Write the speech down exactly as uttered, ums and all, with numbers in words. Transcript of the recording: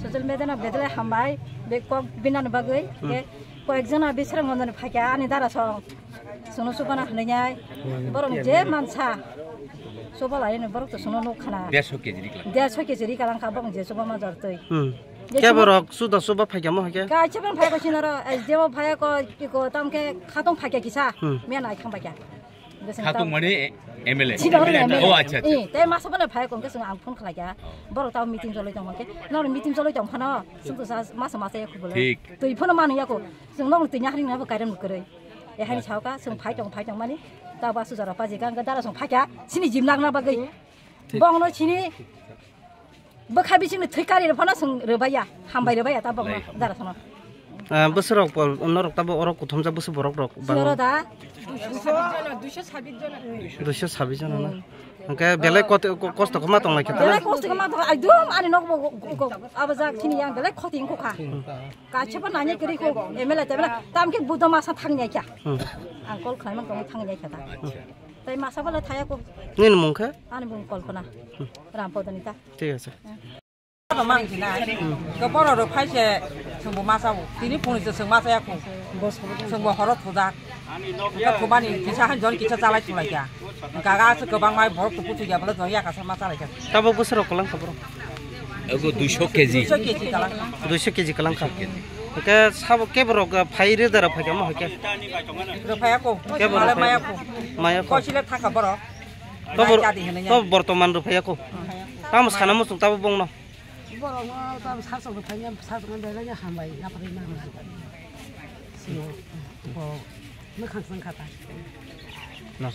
Social media no bedele hambai, be kok binani bagwi, Hmm. ke koyek jona bisrang mondoni phaikya ani dara song. Sono subana hwnwi nyai. Hmm. Borok je mansa. Soba lai no borok to sono nuk khana. Dersho kg ri kalang. Dersho kg ri kalang kha borok je soba ma jor twi. Hmm. Je Ke soba borok suda suba phaikya mo hake? Ka chebang phai ko sinaro, S D O phai ko, iko tam ke khatong phaikya kisa. Hmm. Miya nai khang phaikya. Khatung mani M L A? Chini oro M L A. Oh, acha, acha. Eh, te masa bana phai kong ke sung ang phone khlai kya. Borok tao meeting choloi tong khe. Nor meeting choloi tong phano. Sung to sa masa masa ya khubul. Thik. Tui phano manu ya ko. Sung nor tui nyahring na bo kairam kwrwi. E hani chao ka sung phai tong phai tong mani. Tao ba sujara pa jikang ke dara sung phai kya. Sini jim nang na bagwi. Thik. Bong no sini. Bwkha bisingni thwi kari rw phano chwng rwbaiya, hambai rwbaiya ta bokno Lai. Dara sono. Ah, bwswrok pol, norok tabo oro kuthumjak bwswk borok rok Siyoro bangwi? Da? Duiso sabis jona. Hwnkhe belai kot-, ko-, kosto koma tong lai khe ta? Belai kosto koma tong, ekdom ani nok bo go-, go-, abo jak chini yang belai khoti wngkha. Kaisa bo nanya kiri ko M L A te bela tam khe budo masa thang ya kya. Hmm. Ang call khlai man tong thang ya kya ta. Acha. Tai masa bole thaya ko. Nini mung khe? Ani mung Kalpana. Rampodoni ta. Thik ase. Mang kina. Ke boro ro phai se sungbo masa o. Tini phone se sung masa ya ko. Sungbo horo thuda. Ke thubani kisa han jon kisa chalai thulai kya. Gaga se gobang mai borok tuku thuya bole jon ya kasa masa lai kya. Tabo bwswrok kolang kha borok? Ego duiso kg. Duiso kg kalang. Duiso kg kalang kha. Hwnkhe sabo ke borok, ah, phai rwda rok phai kha mo hwnkhe? Rwphai ako. Ke borok Malai phai? Maya ko. Maya ko. Kosile thaka borok. To bor-, Jati hinwi to nya. Bortoman rwphai ako. Tamo sana muchung tabo bongno. Borok no tamo sasok rwphai nya, sasok no belai nya hambai, napharwi ma hambai. Sino ko mwkhang swng kha ta. No.